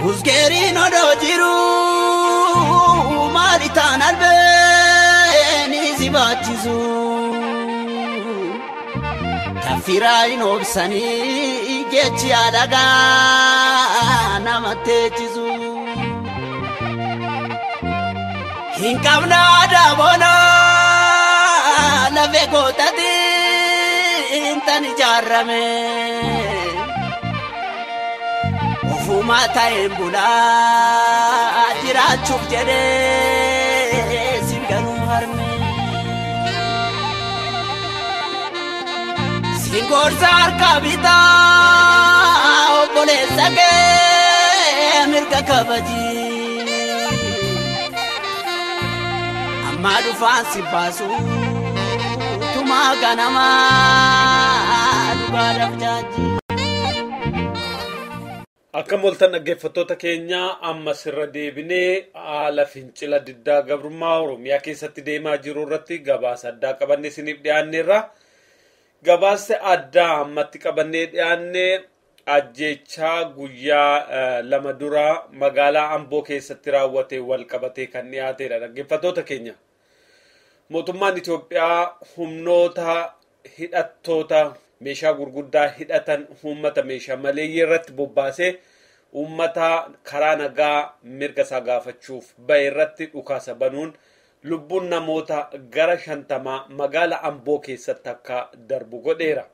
Uzgeeriin odoo jiru maali taan albeen si baachisu. Taffiraa hin obsanii jechi alagaa nama teechisu. Hin qabna aadaa boonaa lafee gootatiin tan ijaarame. Ofuma ta'een bulaa jiraachuuf jedhee sin ganuu harme. Singorsa harka bitaa obboleessa kee mirga kabaji. Amma dhufaan si baasu tumaa ganamaa dhugaadhaaf jaaji. Akkam ooltan dhaggeeffattoota keenya, amma sirra deebinee haala fincila diddaa gabrummaa Oromiyaa keessatti deemaa jiru irratti gabaasa addaa qabannee isiniif dhiyaanneerra. Gabaasa addaa ammatti qabannee dhiyaanne ajjeechaa guyyaa 2 dura magaalaa Amboo keessatti raawwate wal qabatee kan dhiyaatedha, dhaggeeffattoota keenya. Mootummaan Itoophiyaa humnoota hidhattoota meeshaa gurguddaa hidhatan uummata meeshaa maleeyyii irratti bobbaasee uummata karaa nagaa mirga isaa gaafachuuf bahe irratti dhukaasa banuun lubbuun namoota gara 50 magaala Amboo keessatti akka darbu godheera.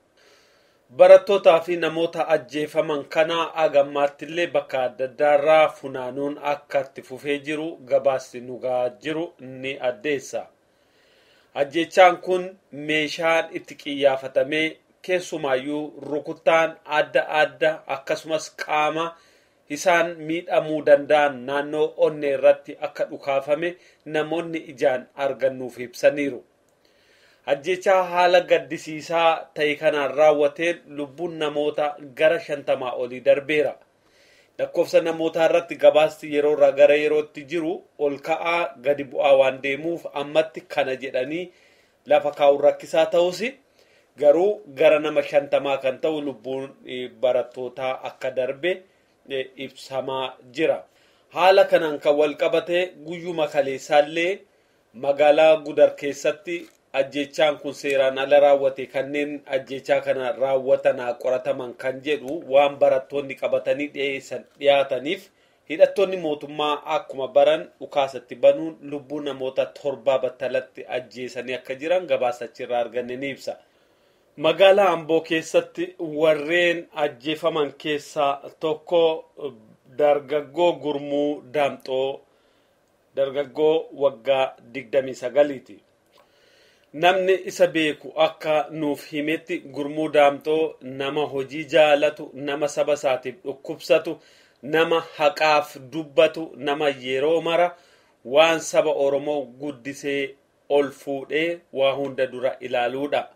Barattootaa fi namoota ajjeefaman kana hagammaatti illee bakka adda addaarraa funaanuun akka itti fufee jiru gabaasni nu gahaa jiru ni addeessa. Ajjeechaan kun meeshaan itti qiyyaafatamee, keessumaayyuu rukuttaan adda adda akkasumas qaama isaan miidhamuu danda'an naannoo onnee irratti akka dhukaafame namoonni ijaan argannuuf ibsaniiru. Ajjechaa haala gaddisiisaa ta'e kanaan raawwateen lubbuun namoota gara 50 olii darbeera. Lakkoofsa namootaa irratti gabaasti yeroo irraa gara yerootti jiru ol ka'aa gadi bu'aa waan deemuuf ammatti kana jedhanii lafa kaa'uun rakkisaa ta'us, garuu gara nama 50 kan ta'u lubbuun barattootaa akka darbe ibsamaa jira. Haala kanaan kan wal qabate guyyuma kaleessaallee magaalaa Gudar keessatti ajjechaan kun seeraan ala raawwate, kanneen ajjechaa kana raawwatan haa qorataman kan jedhu waan barattoonni qabatanii dhiyeessan dhiyaataniif, hidhattoonni mootummaa akkuma baran dhukaasatti banuun lubbuu namoota 7 battalatti ajjeesanii akka jiran gabaasa achirraa arganne ni ibsa. Magaalaa Amboo keessatti warreen ajjeefaman keessaa tokko dargaggoo Gurmuu Daamxoo, dargaggoo waggaa 29ti. Namni isa beeku akka nuuf himetti, Gurmuu Daamxoo nama hojii jaalatu, nama saba isaatiif dhukkubsatu, nama haqaaf dubbatu, nama yeroo mara waan saba Oromoo guddisee ol fuudhee waa hunda dura ilaaluudha.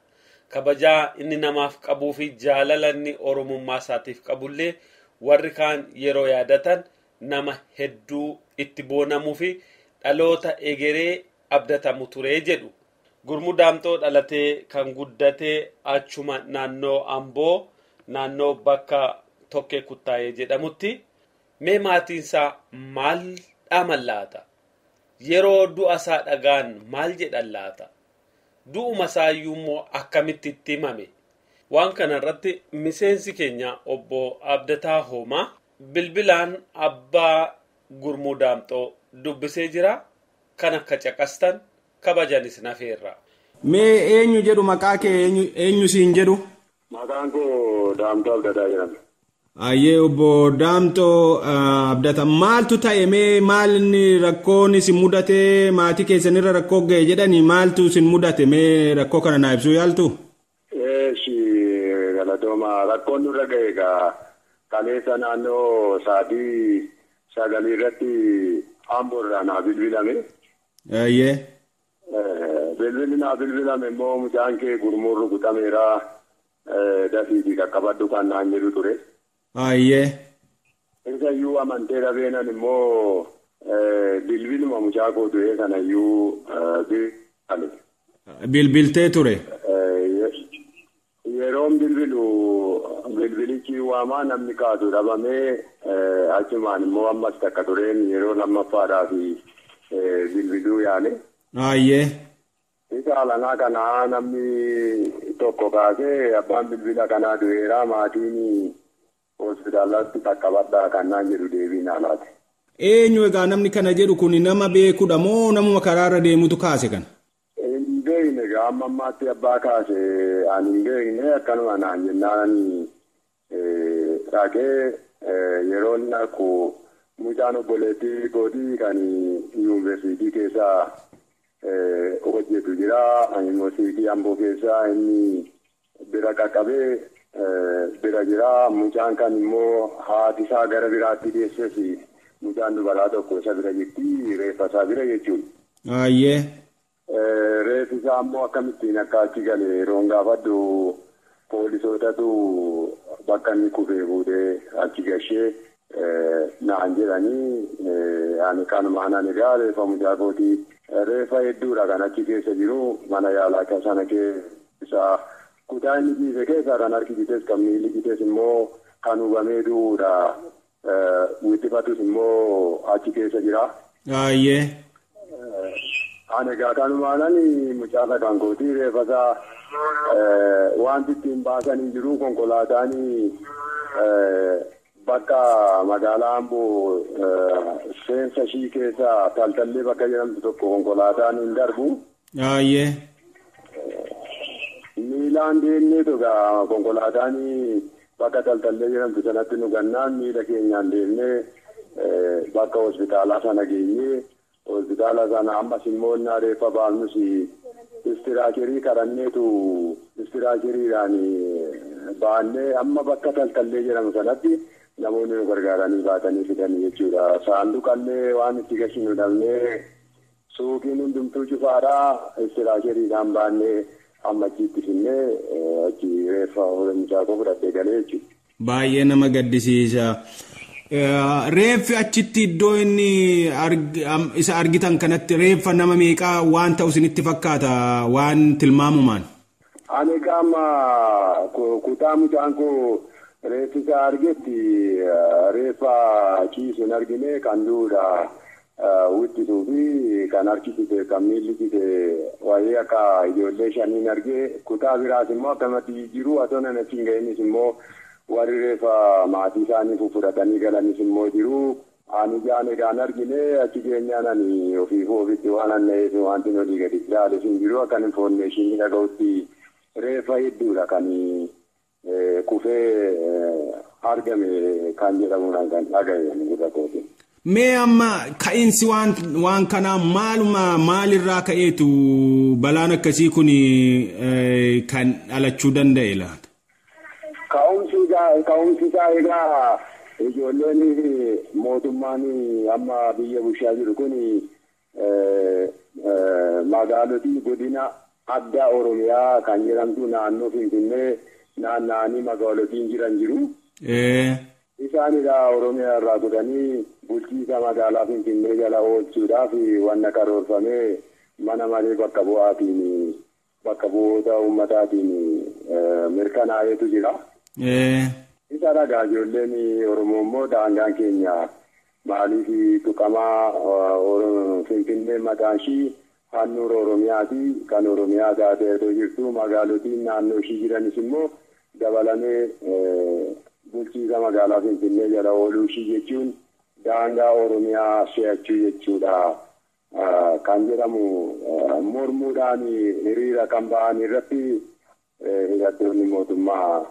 Kabajaa inni namaaf qabuu fi jaalala inni Oromummaa isaatiif qabullee warri kaan yeroo yaadatan nama hedduu itti boonamuu fi dhaloota egeree abdatamu ture jedhu. Gurmuu Daamxoo dhalatee kan guddatee achuma naannoo Amboo, naannoo bakka Tokkee Kuttaayee jedhamutti. Mee maatiinsaa maal dhaaman laata? Yeroo du'a isaa dhagaan maal jedhan laata? Du'uma isaayyuu immoo akkamitti itti himame? Waan kana irratti miseensi keenya obbo Abdataa Hoomaa bilbilaan abbaa Gurmuu Daamxoo dubbisee jira. Kan akka caqastan kabajanis nafeerra. Mee eenyu jedhu maqaa kee, eenyu siin jedhu? Maqaan koo Daamxoo Abdataa jedhama. Ayyee, obbo Daamxoo Abdata, maaltu ta'e? Mee maal inni rakkoon isin mudate, maatii keessanirra rakkoo ga'e jedhanii, maaltu isin mudate? Mee rakkoo kana naa ibsuu yaaltu? Eeshi, galatooma. Rakkoon nurra ga'e egaa kaleessa naannoo sa'aatii 9 irratti Amboo irraa naa bilbilame. Bilbilli naa bilbilame immoo mucaan kee Gurmuun rukutameera, dafiitii qaqqabadhu kan naan jedhu ture. Isayyuu amantee dhabeenan immoo bilbiluma mucaa koo du'ee kanayyuu bilbilame. Bilbiltee ture. Yeroon bilbilu bilbilichi Silkii waamaa namni kaasu dhabamee achumaan immoo ammas takka tureen yeroo lammaffaadhaaf bilbiluu yaale. Ayyee. Isa alanaa kanaa namni tokko kaasee abbaan bilbila kanaa du'eera maatiin hospitaalatti qaqqabadhaa kannaan jedhu deebiin alaati. Eenyu egaa namni kana jedhu kun nama beekudha moo namuma karaarra deemutu kaase kana? Hin beekne egaa amma ammaatti abbaa kaase ani hin beekne akkanuma naan jennaan dhaqee yeroo inni dhaqu mucaan obboleettii kootii kan yuunivarsiitii keessaa hojjetu jira. Yuunivarsiitii Amboo keessaa inni bira qaqqabee bira jira. Mucaan kan immoo haati isaa gara biraatti geesses mucaan dubaraa tokko isa bira jirti reeffa isaa bira jechuudha. Ayyee. Reeffi isaa immoo akkamittiin akka achi gale yeroon gaafadhu poolisootatu bakka inni kufee fuudhee achi gashee naan jedhanii ani kanumaan ani egaa reeffa mucaa kootii reeffa hedduudha kan achi keessa jiru mana yaalaa sana keessa kutaa inni ciise keessaa kan harki cites kan miilli cites immoo kan hubamee du'uudha. Wixxifatus immoo achi keessa jira. Ayyee. Ani egaa kanumaan ani mucaa kan kootii reeffa isaa wanti ittiin baasanii jiru konkolaataan bakka magaalaa Amboo seensa ishii keessa taltallee bakka jedhamtu tokko konkolaataan hin darbu. Ayyee. Miilaan deemneetu egaa konkolaataan bakka taltallee jedhamtu sanatti nu gannaan miila keenyaan deemnee bakka hospitaalaa sana geenyee hospitaala sana ammas immoo innaa reeffa baafnus istiraacherii kadhanneetu istiraacheriidhaan baannee amma bakka taltallee jedhamu sanatti namoonni nu gargaaranii baatanii fidanii jechuudha. Saanduqallee waan itti gashinu dhabnee suuqiin hundumtuu cufaadhaa istiraacheriidhaan baannee amma achitti finnee achi reeffa mucaa koo fudhadhee galee jechuudha. Baay'ee nama gaddisiisa. Reeffi achitti iddoo inni isa argitan kanatti reeffa nama meeqaa waan ta'u isinitti fakkaata waan tilmaamumaan? Ani qaama kutaa mucaan koo reeffi isaa argetti reeffa ciisu hin argine kan du'uudha. Wittisuu fi kan harki cite kan miilli cite wayii akka ijoollee shaniin argee kutaa biraas immoo akkanumatti jiru osoo nan achi hin ga'inis immoo warri reeffa maatii isaanii fufudhatanii galanis immoo jiru. Ani ijaan egaan argine achi geenyaan ani ofiifuu ofitti waan anna'eef wanti olii gadi ilaales hin jiru akkan infoormeeshinii dhaga'utti reeffa hedduudha kan kufee argame kan jedhamuudhaan kan dhaga'e gurra kooti. Mee amma ka'iinsi waan kanaa maaluma maalirraa ka'eetu balaan akkasii kun kan dhalachuu danda'e laata? Ka'umsi isaa egaa ijoolleen mootummaan amma biyya bulchaa jiru kun magaalotii godina addaa Oromiyaa kan jedhamtu naannoo Finfinnee naanna'anii magaalotiin jiran jiru. Isaanidha Oromiyaa irraa godhanii bulchiinsa magaalaa Finfinnee jala oolchuudhaaf wanna karoorfamee mana maree bakka bu'aatiin bakka bu'oota uummataatiin mirkanaa'eetu jira. Isa dhagaa ijoolleen Oromoo immoo daangaan keenya maaliif tuqamaa Finfinnee mataan ishii handhuura Oromiyaati kan Oromiyaa taatee otoo jirtu magaalotiin naannoo ishii jiranis immoo dabalamee bulchiinsa magaalaa Finfinnee jala ooluu ishii jechuun daangaa Oromiyaa se'achuu jechuudha kan jedhamu mormuudhaan hiriira kan ba'an irratti hidhattoonni mootummaa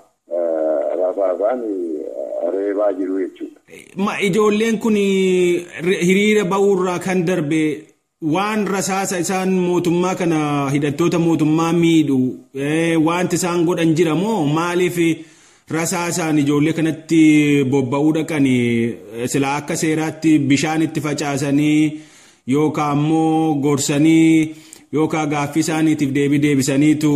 rasaasaan reebaa jiru jechuudha. Ijoolleen kun hiriira ba'uurraa kan darbe waan rasaasa isaan mootummaa kana hidhattoota mootummaa miidhu wanti isaan godhan jira moo maaliif rasaasaan ijoollee kanatti bobba'uu dhaqanii silaa akka seeraatti bishaan itti facaasanii yookaan immoo gorsanii yookaan gaaffii isaaniitiif deebii deebisaniitu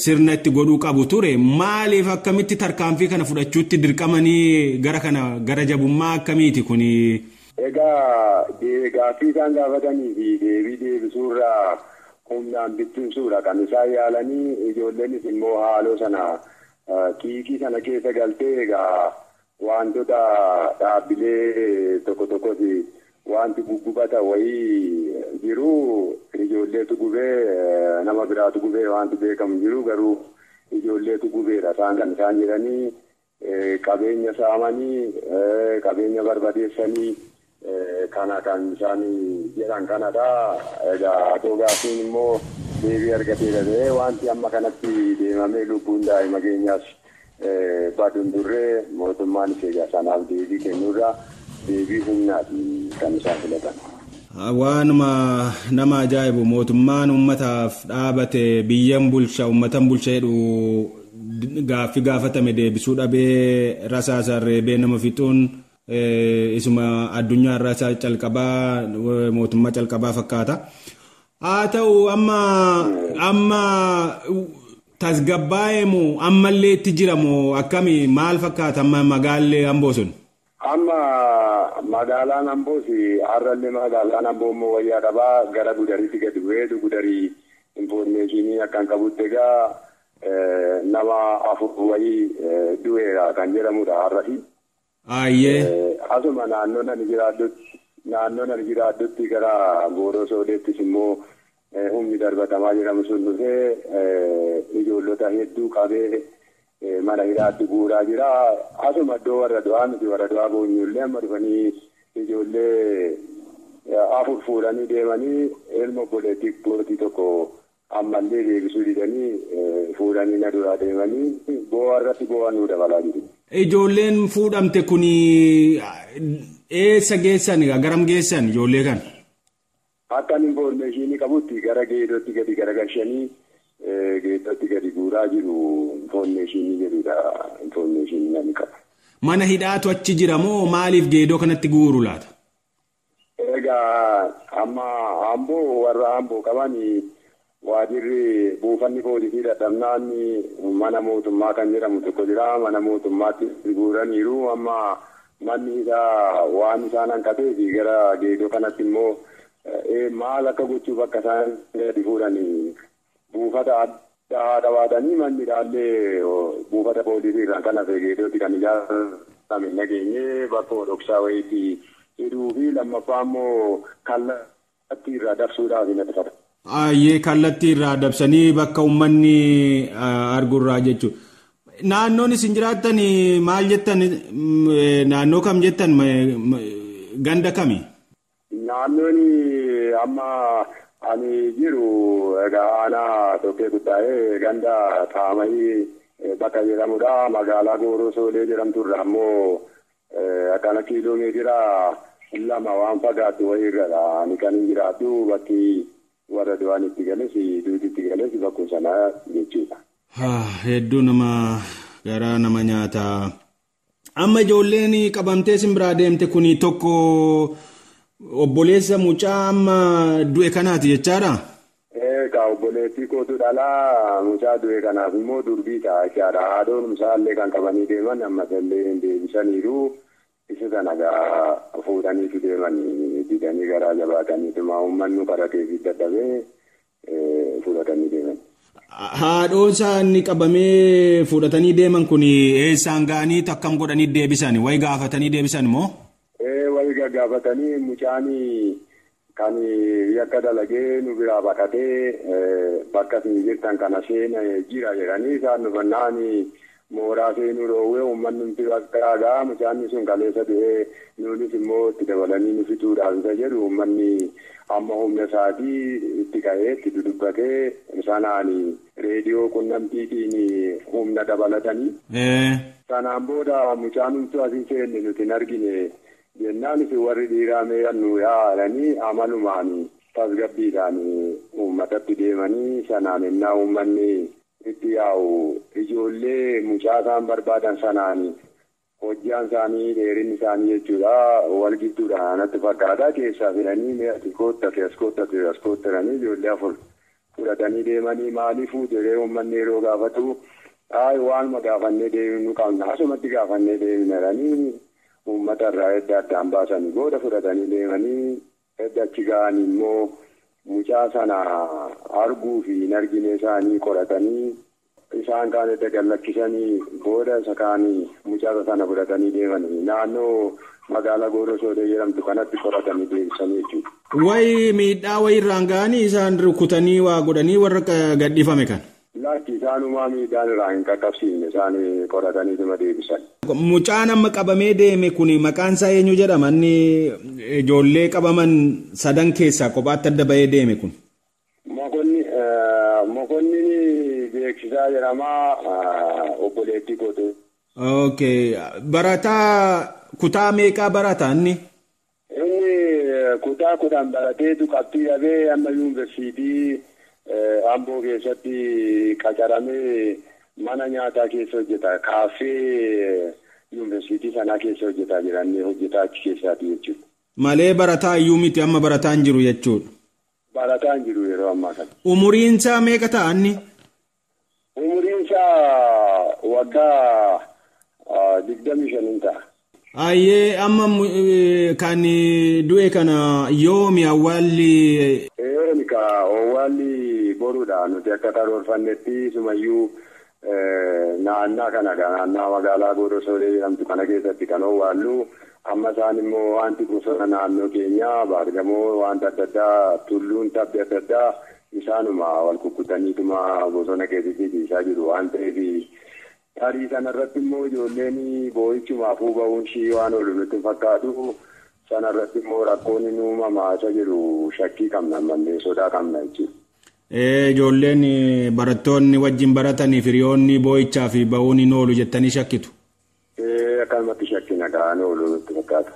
sirna itti godhuu qabu ture. Maaliif akkamitti tarkaanfii kana fudhachuutti dirqamanii gara kana gara jabummaa akkamiiti kuni? Egaa gaaffii isaan gaafatanii fi deebii deebisuurraa humnaan bittinsuudha kan isaan yaalanii ijoolleenis immoo haaloo sana Kiikii sana keessa galtee egaa wantoota dhaabbilee tokko tokkos wanti guggubata wayii jiru, ijoolleetu gubee, nama biraatu gubee wanti beekamu jiru, garuu ijoolleetu gubeedha isaan kan isaan jedhanii, qabeenya saamanii, qabeenya barbadeessanii, kana kan isaan jedhan kanadha. Egaa atoo gaaffiin immoo deebii argateera ta'ee wanti amma kanatti deemamee lubbuun daa'ima keenyaas baduun turre, mootummaan egaa sanaaf deebii kennuurra deebii humnaati kan isaan filatan. Waanuma nama ajaa'ibu, mootummaan uummataaf dhaabate, biyyan bulcha, uummatan bulcha jedhu, gaaffii gaafatame deebisuu dhabee rasaasaan reebee nama fixuun isuma addunyaa irraa isa calqabaa, mootummaa calqabaa fakkaata. Haa ta'u, amma tasgabbaa'ee moo ammallee itti jira moo akkami, maal fakkaata amma magaalli Amboo sun? Amma magaalaan Amboos har'allee, magaalaan Amboo immoo wayyaa qabaa, gara Gudariitti gadi bu'ee, Gudarii information akkan qabutti egaa nama 4 wayii du'eera kan jedhamudha har'asi. Asuma naannoo nani jiraaddutti gara Gooroo Sooleettis immoo humni darbatamaa jedhamu sun dhufee ijoollota hedduu qabee mana hidhaatti guuraa jira. Asuma iddoo warra du'aa, miti warra du'aa boonyullee, amma dhufanii ijoollee 4 fuudhanii deemanii, ilma obboleettii kootii tokko ammallee deebisuu didanii fuudhanii na duraa deemanii, boo'a irratti boo'a nuu dabalaa jiru. Ijoolleen fuudhamte kun eessa geessan, garam geessan ijoollee kan? Akka information qabutti gara Geedootti gadi garagalchanii Geedootti gadi guuraa jiru information jedhudha information namni qaba. Mana hidhaatu achi jira moo maaliif Geedoo kanatti guuru laata? Egaa amma Amboo, warra Amboo qaban, waajirri buufanni poolisii dadhabnaan mana mootummaa kan jedhamu tokko jira, mana mootummaatti guuraniiru. Amma manni hidhaa waan isaan hanqateef gara Geedoo kanatti immoo maal akka gochuuf akka isaan gadi fuudhanii buufata addaa haa qabaatanii, manni hidhaallee buufata poolisii irraan kan hafe Geedootti kan ijaarame nageenye bakka dhoksaa wayiitti hidhuu fi lammaffaa immoo kallattii irraa dabsuudhaaf hin dhufata. Ayyee, kallattii irraa dabsanii bakka uummanni argurraa jechuudha. Naannoon isin jiraattan maal jettan, naannoo kam jettan, ganda kami? Naannoon amma ani jiru egaa aanaa Tokkee Kuttaayee, ganda Taamahii bakka jedhamudha. Magaalaa Gooroo Soolee jedhamturra ammoo akkana kiiloomeetira 2 waan fagaattu wayiirradha. Ani kan hin jiraadhu, bakki warra du'aan itti gales, duuti itti gales bakkuma sana jechuudha. Hedduu nama garaa nama nyaata. Amma ijoolleen qabamtee sin biraa deemte kuni tokko obboleessa mucaa amma du'e kanaati jechaadha? Egaa obboleettii kootu dhalaa, mucaa du'e kanaaf immoo durbii ta'a jechaadha. Haadhoon isaallee kan qabanii deeman ammas illee hin deebisaniiru. Isa sana egaa fuudhaniitu deemanii, didanii garaa jabaataniituma uummanni karatee fi dadhabee fudhatanii deeman. Haadhoon isaa inni qabamee fudhatanii deeman kun eessaan ga'anii, akkam godhanii deebisan? Wayi gaafatanii deebisan moo? Wayi gaggaafatanii, mucaan kan yakka dalagee nu biraa baqatee bakka isin jirtan kana seena jira jedhanii isaan dhufannaan mooraa seenuu dhoowwee, uummanni nuti bakka gaa mucaan sun kaleessa du'ee, nuunis immoo itti dabalanii nu fixuudhaaf isa jedhu, uummanni amma humna isaatii itti ka'ee itti dudubbatee sanaan reediyoo qunnamtiitiin humna dabalatanii. Sanaan booda mucaan humtuu asii seenne nuti hin argine jennaan, warri dhiiraa mee nu yaadanii amalumaan tasgabbiidhaan uummatatti deemanii, sanaan innaa uummanni itti yaa'u ijoollee mucaa isaan barbaadan sanaan hojjaan isaanii, dheerinni isaanii jechuudha, wal gidduudha natti fakkaata, keessaa fidanii, mee ati koottate, as koottate, as koottatanii ijoollee 4 fudhatanii deemanii. Maaliif jedhee uummanni yeroo gaafatu, "Ayi, waanuma gaafannee deemnu qabna, asumatti gaafannee deemna," jedhanii uummata irraa edda addaan baasanii booda fudhatanii deemanii, edda achi ga'anii immoo mucaa sana arguu fi hin argine isaanii qoratanii. Isaan kaan edda gallakkisanii booda isa kaanii mucaa sana fudhatanii deemanii naannoo magaalaa Gooroo Soodee jedhamtu kanatti qoratanii deebisanii jechuudha. Wayi miidhaa wayii irraan ga'anii isaan rukutanii waa godhanii warra gadhiifame kan. Lakki isaanumaa miidhaan irraa hin qaqqabsiifne isaan qorataniituma deebisan. Mucaan amma qabamee deeme kun maqaan isaa eenyu jedhama? Inni ijoollee qabaman sadan keessaa kophaatti adda bahee deeme kun. Mokonnin Beeksisaa jedhama, obboleettii kootee. Okay. Barataa kutaa meeqaa barata inni? Inni kutaa 10 barateetu qabxii dhabee amma yuunivarsiitii Amboo keessatti qacaramee mana nyaataa keessa hojjeta. Kaaffee yuunivarsiitii sanaa keessa hojjetaa jira. Inni hojjetaa achi keessaati jechuudha. Malee barataa iyyuu miti, amma barataa hin jiru jechuudha. Barataa hin jiru yeroo ammaa kana. Umuriin isaa meeqa ta'a inni? Umuriin isaa waggaa 25 ta'a. Ayyee, amma kan du'e kana yoomi awwaalli? Eeni ka awwaalli boruudha. Nuti akka karoorfannetti sumayyuu naannaa kana naannaa magaalaa Gooroo Soodee jedhamtu kana keessatti kan owwaallu. Amma isaan immoo wanti bosona naannoo keenyaa baargamoo wanta adda addaa tulluun tabbi adda addaa isaanuma wal kukkutaniituma bosona keessatti ciisaa jiru waan ta'eef tarii sanarratti immoo ijoolleen boo'ichumaafuu ba'uun ishii waan oolu nutti fakkaatu, sanarratti immoo rakkoon inni uumamaa isa jedhu shakkii qabna, ammallee sodaa qabna jechuudha. Ijoolleen barattoonni wajjin baratanii hiriyoonni boo'ichaa fi ba'uun hin oolu jettanii shakkitu. Akkanumatti shakkina, ka'an oolu nutti fakkaata.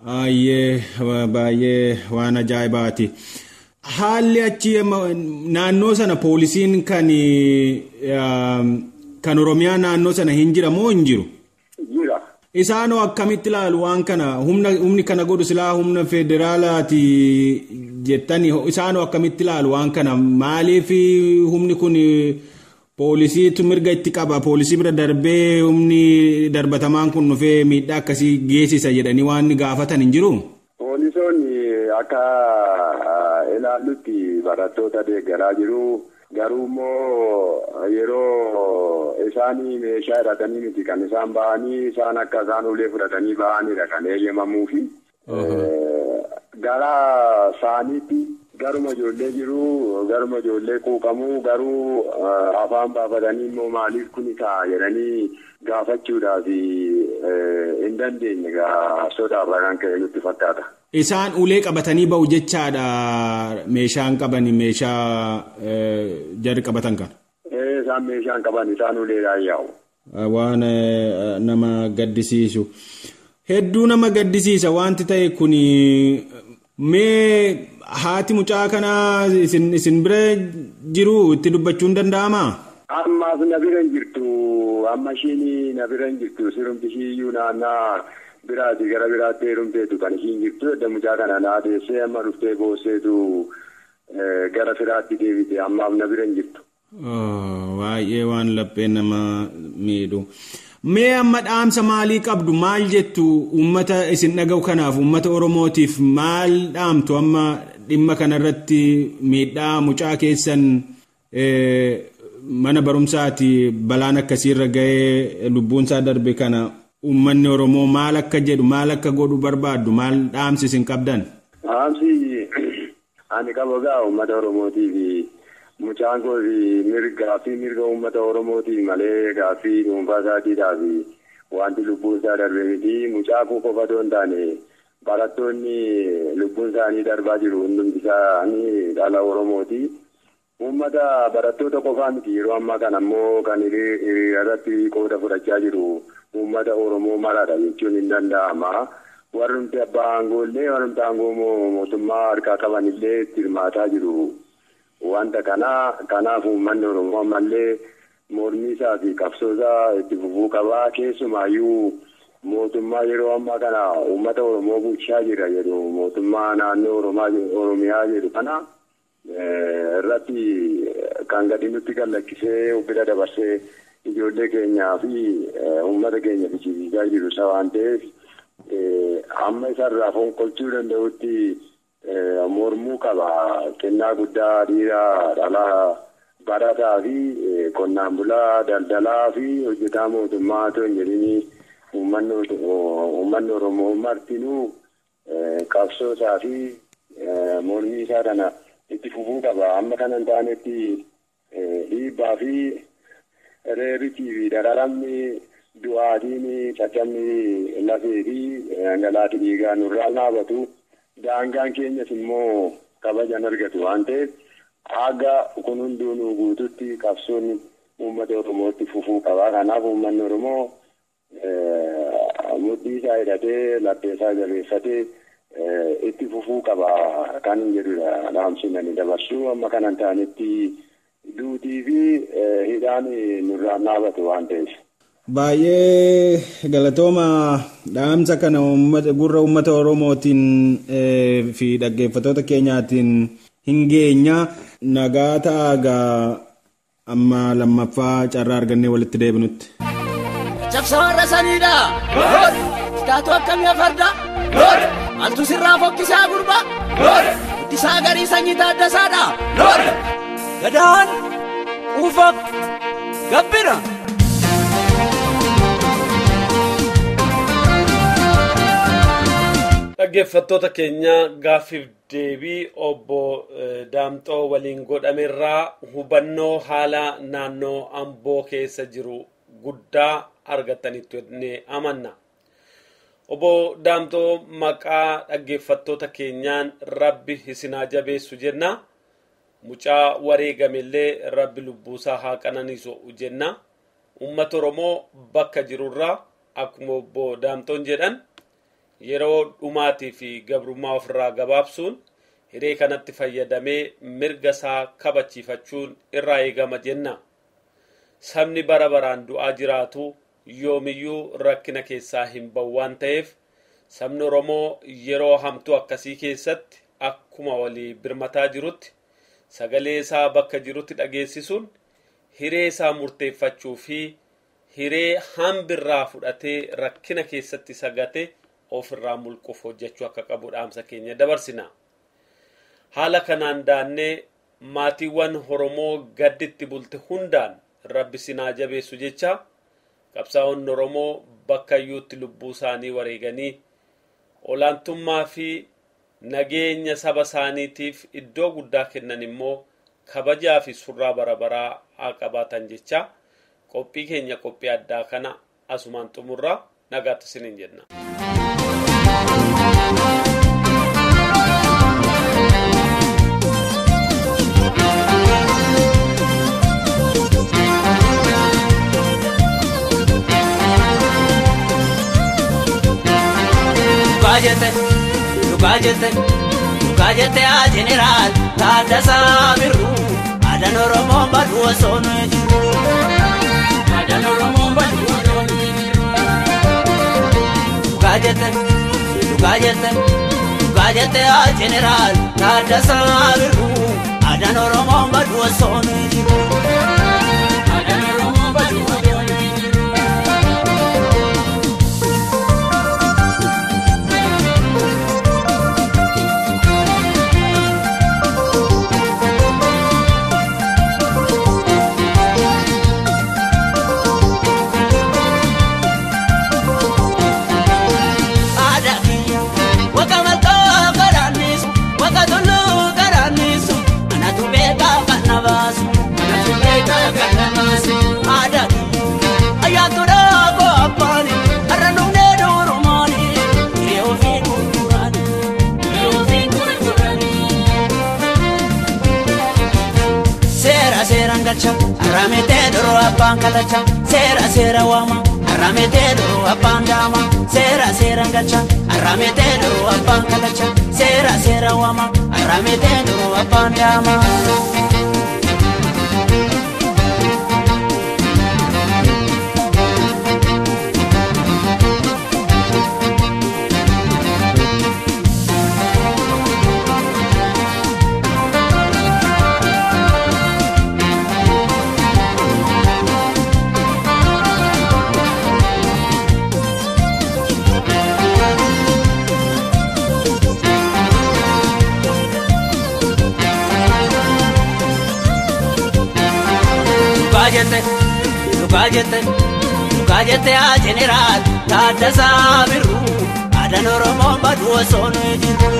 Baay'ee baay'ee waan ajaa'ibaati. Haalli achi naannoo sana poolisiin kan Oromiyaa naannoo sana hin jira moo hin jiru? Jira. Isaanoo akkamitti ilaalu waan kana? Humni kana godhu silaa humna federaalaati jettanii, isaanoo akkamitti ilaalu waan kana? Maaliif humni kun poolisiitu mirga itti qaba, poolisii bira darbee humni darbatamaan kun dhufee miidhaa akkasii geessisa jedhanii waan gaafatan hin jiru? Poolisoonni akka ilaallutti barattoota deeggaraa jiru. Garuu immoo yeroo isaan meeshaa hidhatanii miti kan isaan ba'anii, isaan akka isaan ulee fudhatanii ba'anidha kan eeyyamamuufi. Gara isaaniitti garuma ijoollee jiru, garuma ijoollee quuqamuu, garuu afaan baafatanii immoo maaliif kuni ta'a jedhanii gaafachuudhaaf hin dandeenye sodaarraa kan ka'e nutti fakkaata. Isaan ulee qabatanii ba'u jechaadha, meeshaan qaban, meeshaa jarri qabatan kana. Isaan meeshaan qaban, isaan uleedhaan yaa'u. Waan nama gaddisiisu. Hedduu nama gaddisiisa wanti ta'e kuni. Mee haati mucaa kanaa isin bira jiru, itti dubbachuun danda'amaa? Ammaaf na bira hin jirtu. Amma ishiin na bira hin jirtu. Sirumti ishii iyyuu naannaa biraati gara biraatti heerumteetu kan ishiin jirtu. Edda mucaa kana naa deessee amma dhuftee boosseetu gara firaatti deebite. Ammaaf na bira hin jirtu. Baay'ee waan laphee nama miidhu. Mee amma dhaamsa maalii qabdu? Maal jettu uummata isin dhaga'u kanaaf, uummata Oromootiif maal dhaamtu amma dhimma kanarratti, miidhaa mucaa keessan mana barumsaati balaan akkasiirra ga'ee lubbuunsaa darbe kana, uummanni Oromoo maal akka jedhu, maal akka godhu barbaaddu, maal dhaamsi isin qabdan? Dhaamsi ani qabu egaa uummata Oromootiif, mucaan koo gaaffii mirga uummata Oromootiif malee gaaffii dhuunfaa isaatiidhaaf wanti lubbuun isaa darbe miti. Mucaa koo qofa otoo hin taane barattoonni lubbuun isaanii darbaa jiru hundumti isaanii dhala Oromooti. Uummata barattoota qofaa miti, yeroo ammaa kana immoo kan hiriira irratti qooda fudhachaa jiru uummata Oromoo maraadha jechuun hin danda'ama. Warrumti abbaa aangoo illee, warrumti aangoo mootummaa harkaa qaban illee itti hirmaataa jiru. Wanta kana kanaaf uummanni Oromoo ammallee mormii isaa fi qabsoo isaa itti fufuu qaba. Keessumaayyuu mootummaa yeroo ammaa kana uummata Oromoo bulchaa jira jedhu, mootummaa naannoo Oromiyaa jedhu kana irratti kan gadi nutti gallakkisee bira dabarsee ijoollee keenyaa fi uummata keenya fichisiisaa jiru isa waan ta'eef amma isarraa fonqolchuu danda'utti mormuu qaba. Kennaa guddaa dhiira dhalaa Barataa fi qonnaan bulaa daldalaa fi hojjetaa mootummaa otoo hin jedhin uummanni Oromoo martinuu qabsoo isaa fi mormii isaa kana itti fufuu qaba. Amma kana hin taanetti dhiibbaa fi reebichii fi dararamni du'aatiin caccabni lafee fi dhangalaati dhiigaa nurraa dhaabatu. Daangaan keenyas immoo kabajan argatu waan ta'eef haga kun hundinuu guututti qabsoon uummata Oromootti fufuu qaba. Kanaaf uummanni Oromoo mudhii isaa hidhatee laphee isaa jabeeffatee itti fufuu qaba kan jedhudha dhaamsi ani dabarsu. Amma kana hin taanetti duutii fi hidhaan nurraa dhaabatu waan ta'eef. Baay'ee galatooma dhaamsa kana gurra uummata Oromootiin fi dhaggeeffattoota keenyaatiin hin geenya. Nagaa ta'aa gaa amma lammaffaa carraa argannee walitti deebinutti. Cabsa warra saniidha. Kitaatu akkamii farda? Maaltu sirraa fokkisaa gurba? Guddisaa garii sanyii taaddasaadha. Gadaan quufa gabbira. Dhaggeeffattoota keenya gaaffiif deebii obbo Daamxoo waliin godhamerraa hubannoo haala naannoo Amboo keessa jiru guddaa argatanitti ni amanna. Obbo Daamxoo maqaa dhaggeeffattoota keenyaan Rabbi isin haa jabeessu jenna. Mucaa wareegamellee Rabbi lubbuusaa haa qananiisu jenna. Uummata Oromoo bakka jirurraa akkuma obbo Daamxoon jedhan yeroo dhumaatii fi gabrummaa ofirraa gabaabsuun hiree kanatti fayyadamee mirga isaa kabachiifachuun irraa eegama jenna. Sabni bara baraan du'aa jiraatu yoomiyyuu rakkina keessaa hin bahu waan ta'eef sabni Oromoo yeroo hamtuu akkasii keessatti akkuma walii birmataa jirutti sagalee isaa bakka jirutti dhageessisuun hiree isaa murteeffachuu fi hiree hambirraa fudhatee rakkina keessatti sagate ofirraa mulquuf hojjechuu akka qabu dhaamsa keenya dabarsina. Haala kanaan daannee maatiiwwan Oromoo gadditti bulte hundaan Rabbi sinaa jabeessu jecha qabsaa'onni Oromoo bakka iyyuutti lubbuu isaanii wareeganii olaantummaa fi nageenya saba isaaniitiif iddoo guddaa kennan immoo kabajaa fi surraa bara baraa haa qabaatan jecha qophii keenya qophii addaa kana asumaan xumurraa nagaatti isiniin jenna. Dhugaa jette dhugaa jette haa jeneraal Taaddasaa Birruu aadaan Oromoon baduu osoo nuyi jiru. Aadaan Oromoon baduu osoo nuyi jiru. Dhugaa jette dhugaa jette dhugaa jette haa jeneraal Taaddasaa Birruu aadaan Oromoon baduu osoo nuyi jiru. Aadaan Oromoon baduu osoo nuyi jiru. Arrametee duruu abbaan kalacha seera seera waama arrametee duruu abbaan daama seera seeraan galcha arrametee duruu abbaan kalacha seera seera waama arrametee duruu abbaan daama. Dhugaa jette, dhugaa jette yaa jeneraal Taaddasaa Birruu. Aadaan Oromoo baduu osoo nuyi jirru.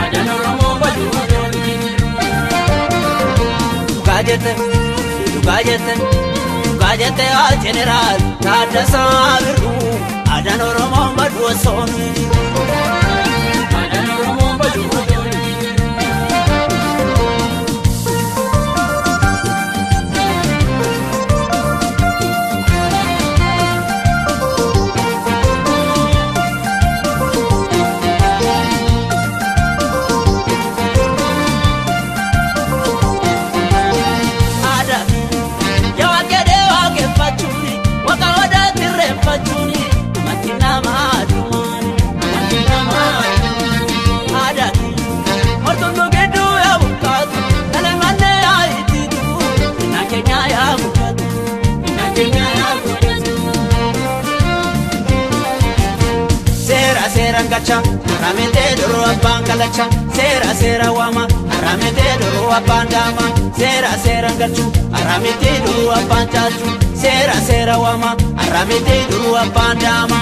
Aadaan Oromoo baduu osoo nuyi jirru. Dhugaa jette, dhugaa jette, dhugaa jette yaa jeneraal Taaddasaa Birruu. Aadaan Oromoo baduu osoo nuyi jirru. Aadaan Oromoo baduu osoo nuyi jirru. Aadaa yaa waaqedhee waaqeffachuuni waaqa odaatti irreeffachuuni amantii namaa dhumaani amantii namaa dhumaani. Aadaa mortuun gidduu yaa buqqaatu dhala yaa ittiitu innaa keenya yaa buqqaatu innaa keenya yaa buqqaatu. Seera seeraan galcha haramitee duruu abbaan kalacha seera seera waama haramitee duruu abbaan daama seera seeraan galchu haramitee duruu abbaan caalchu seera seera waama haramitee duruu abbaan daama.